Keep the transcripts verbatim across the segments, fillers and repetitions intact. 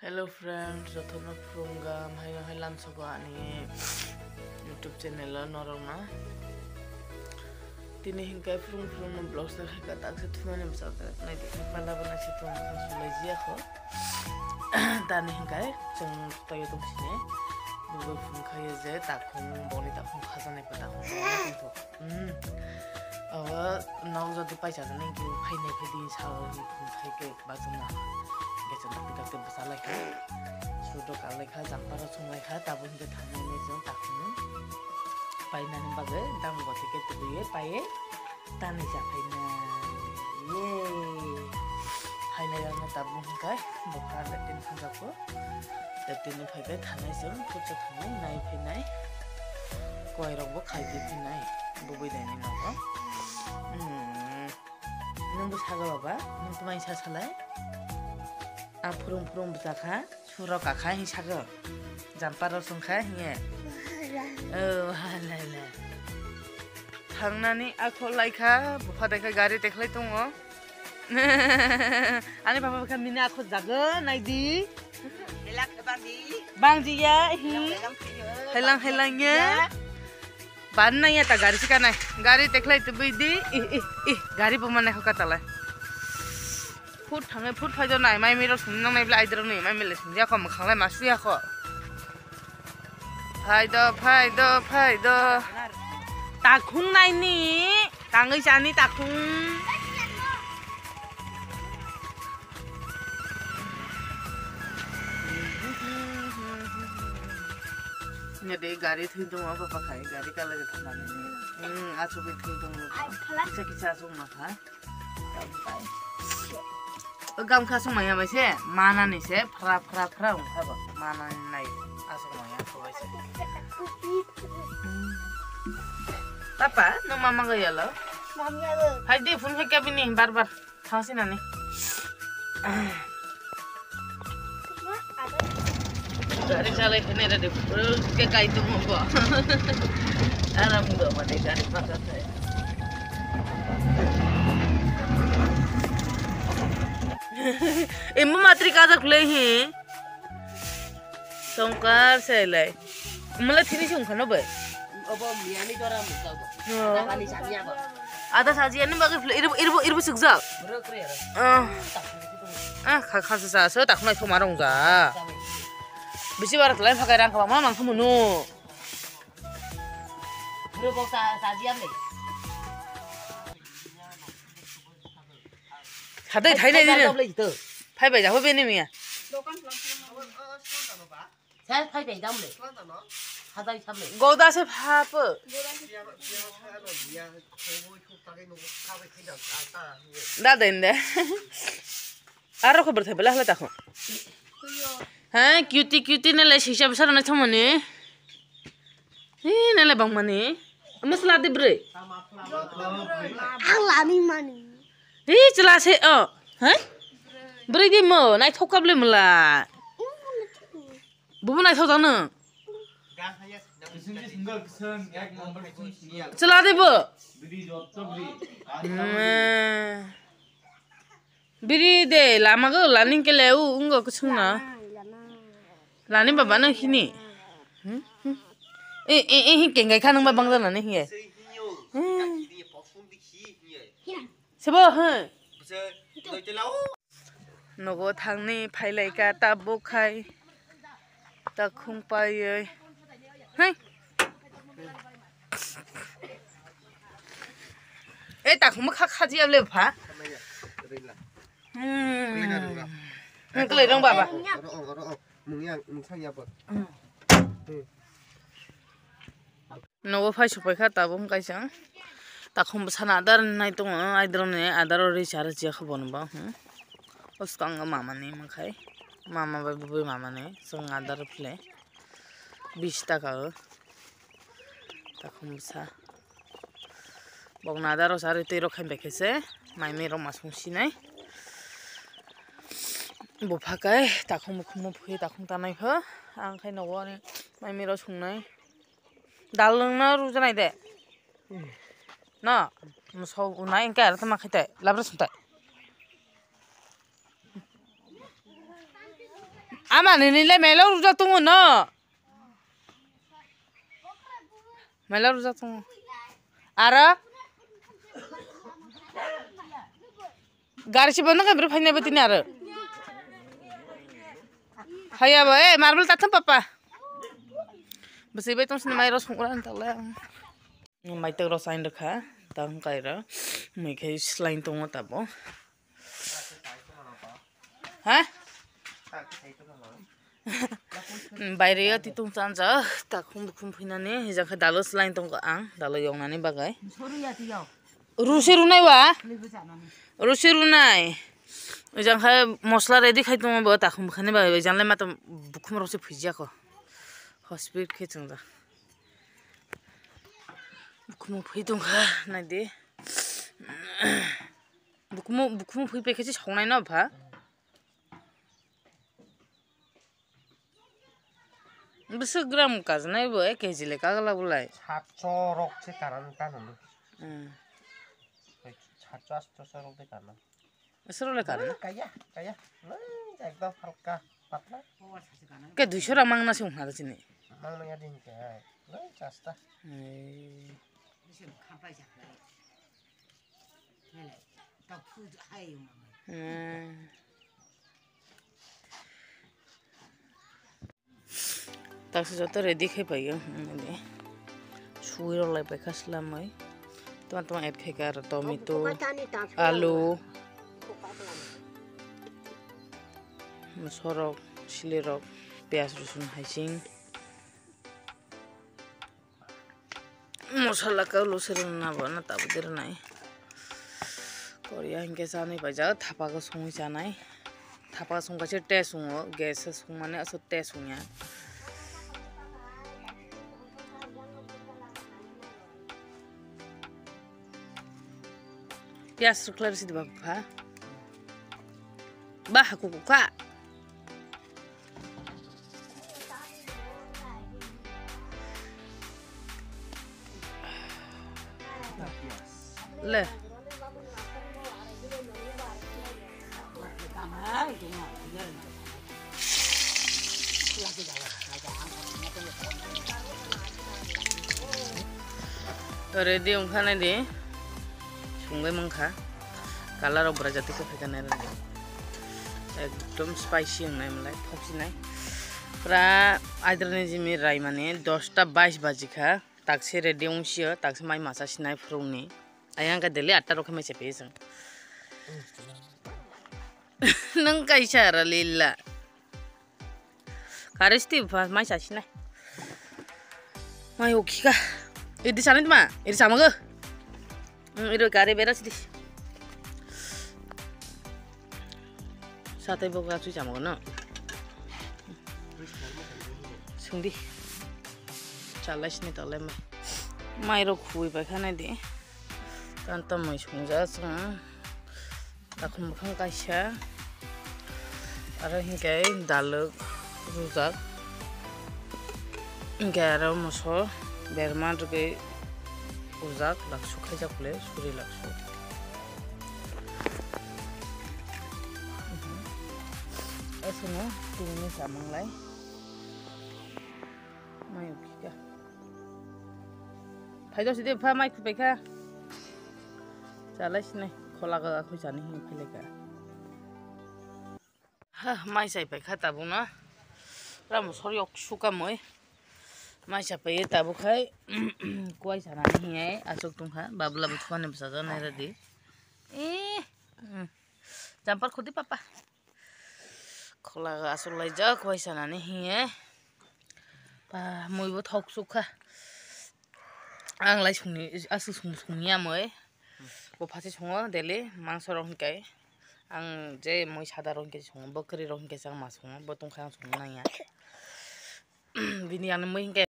Hello friends, jotono khulumkha, haino hai lamsogo ani YouTube channel o norokno. Tini hinkai phurung phurung no vlogs no khaika, taksa thumani bwsajak nai di, pala bo naisi tong kha, sulai jiya kho. Tani hinkai chwng toyo tong sini, bubui phung khayo je takhung, boni takhung khajaknai pho takhung boni tong kho. Hmm. Abo nok jodi paisa jani ki phainai phai di sao ni phung khai ke. Bachana. Bachana pita te bwsa lai kha. Sudo ka lai kha, jamparo song lai kha, tabuk hingke thangnai ni jong takhum. Painani bagwi dam bo tike twiwi paiwi tanwi cha phaina. Yay! Phainai rok no tabuk hingke bokha latrine thangjago. Latrine ni phaibai thangnai jong, pucha thangnai, nai phainai. Koi rok bo khai di phainai. Bubui dai ni nogo. Hmm. Nwng bwsago baba, nwng twmai sa salai. Ang phurung phurung bwsa kha, surok kakha hinwi sago. Jampar rok chwng kha hinwi. Oh, halala. Thangnani akhol lai kha, bupha dai kha gari tekhlai tongo. Ani baba kha mini akhol jago, nai di. Belak khe bang di. Bang di ya, hi. Belak, belak khe yo. Helang, helang ya. Ya. Ban nang ya ta gari sika nai. Gari tekhlai tubui di. Ih, ih, ih. Gari bo manai hoka talai. Phut thangai phut phai do nai. Mai miro sum nang nai bla aidro ni. Mai mile sum ya ko mokhanglai masu ya ko. Phai do, phai do, phai do. Takhung nai ni. Tangwi chani takhung. Nya de gari thwng tongo, baba khai gari kalai thangmani. Hmm, achugwi thwng tongo. Ai, khala. Kisa kisa achuk ma kha. O gam kha sung maya bai se, mana ni se, phra, phra, phra wng kha bo. Mana ni nai achuk maya kho bai se. Hmm. Papa, no mama ga yalo? Mama ga. Hai de phone hai kya bini bar bar. Thang si nani. Gari chalai phai nai rade, ke kai tongo bo. Aram do mane gari paka khai. Emo matri kajak le hi. Tongkar selai. Mala thini sung khano bai. Obo miyani dora mukha bo. Oh. Ada pani sani abo. Ada saji ani bagwi phle, irbo, irbo, irbo sukjak. Bro kre ro. Ah. Ah, kha, kha, sa, sa, so, tak nai thoma rong ja. Bisi bar khlai phakai rang kha ma mang khamu nu. Bro bok sa, saji am le. Hadai thai nai dini. Phai bai jaho bini miya. Sai phai bai dam le. Hadai sam le. Goda se pha po. Da den de. Aro khobor thai bela hala takho. Ha, cutie cutie na le sisa besa na thomani. Hi, nale bang mani. Masla de bre. Ang lami mani. Hi, chla se o. Ha? Bre di mo, nai thok kable mula. Bubu nai thok jang no. Chla de bo. Hmm. Biri de lama go laning kele u ungo kusung na. Lama, lama. Lani baba no hini. Hmm? Hmm? E, e, e, hi kengai kha nang ba bang jana ni hiye. Hmm. Sebo, hmm. Nogo thangni phailai ka ta bukhai. Ta khung paioi. Hai. Eh, ta khung kha kha jiya le pha. Hmm. Nang klai rong baba. Oro, oro, oro. Mung yang, mung sang ya bot. Hmm. Nogo phai supai kha tabuk kaisa. Takhum bwsana adar nai tongo, aidroni adaro ri chara chiya kha bono ba, hmm. O swkango mamani mankhai. Mama bai bubui mamani, chwng adar phle. Bis taka o. Takhum bwsa. Bokna adaro chari twi rok khaimbai khe se, mai mui rok ma sung sinai. Bupha kai, takhum bukhum phui, takhum tanai pho. Ang khai nogo ani mai mui rok sungnai. Dal nwngno rujanai de. No, mosok unai hwnkhe aro tamo khaite labra sungtai. Ama nini le melo rujak tongo no. Melo rujak tongo. Aro? Gari si bono khe bwrwi phainai bo tini aro. Haya bo, eh, marble ta thum papa. Bwswi bai tong sini mai ro songkra ni tala. Mai tei ro sign rwkha, ta hwn kai ro. Mui khe slai tongo tabo. Ha? Baire yo titung chanjak, takhum bukhum phinani, hijak khe dalo slai tongkha ang, dalo yoknani bagwi. Rusi runai wa? Rusi runai. Ojang khe mosla ready khai tongo bo takhum bukhani bagwi, ojang le matom bukhum rok se phijya kho. Hospital khe chwngjak. Bukhum phi tongkha, naidi. Bukhum, bukhum phi pekhe se songnai no bha. Bwswk gram kajnai bo ek kg le kagla bolai. Satso rok se karan ta nang. Hmm. Satso atso rok de karan. Aswk rok le karan. Kaya, kaya. Nang ekdom halka patla. Ke duiso rang mangna se wngkha da chini. Mangna ya din ke. Nang chasta. Ei. Hmm. Taksa joto ready khai paio, hmm, suwi rok lai paikha slamwi. Tama tama add khai kha aro tomato, alu, mosorok, silirok, piyaj, rosun, haising. Mosala khe ulo se rwna bo na tabuk de rwnai. Korea hinkhe chanwi paijak, thapa khe songwi chanai. Thapa songkha se test wngo, gas se songmani aswk test wngya. Piyaj rwkhlai rw sidi ba bupha. Ba haku kukha. Le. Ready wngkha nai di. Sungwi mankha. Color rok bwrajak tei kwphaikha nai rwdi. Ekdom spicy wngnai mwnlai, thoksinai. Pura aidrani jimi raimani dosta bais bajikha. Takse ready wngsio, takse mai masa sinai phurungni. Ayang khe daily atta rok khe mai chepio chwng. Nwng kaisa aro lila. Karisti bupha mai sasinai. Mai ukhika. Idi sanai tma, idi samago. Hmm, iro kare bera sidi. Satai bo gachu jamo no. Sungdi. Chalai sini tolai mai. Mai rok khui bai khana di. Tan to mai sungja sung. Takhum bukhang kaisa. Aro hinkhe dalwk rujak. Hinkhe aro moso berma rwgwi rujak, laksu khaijak le suri laksu. Aswkno tini samanglai. Mai ukhika. Phai do sidi pha mai khupai kha. Chalai sinai khola ga khoi chani hin phai lai kha. Ha, mai chai pai kha tabuk no. Ramo sori ok suka moi. Mai chai pai tabuk khai. Kuai sana ni hin ai asuk tung kha. Babla bu thani bsa ga nai radi. Eh. Jampar khudi papa. Khola ga asuk lai ja kuai sana ni hin ai. Pa mui bo thok suk kha. Ang lai sungni, aswk sung, sungya moi. Bo phasi sungo daily, mangso rok hinkai. Ang je moi sada rok hinkai sungo, bo kwrwi rok hinkai chang ma sungo, bo tongkha ang sung nangya. Bini ang moi hinkai.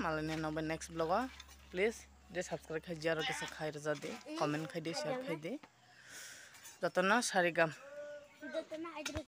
Malai nai nokbai next vlog o. Please de subscribe khai jaro kisa khai rwja di, comment khai di, share khai di. Jotono sarigam.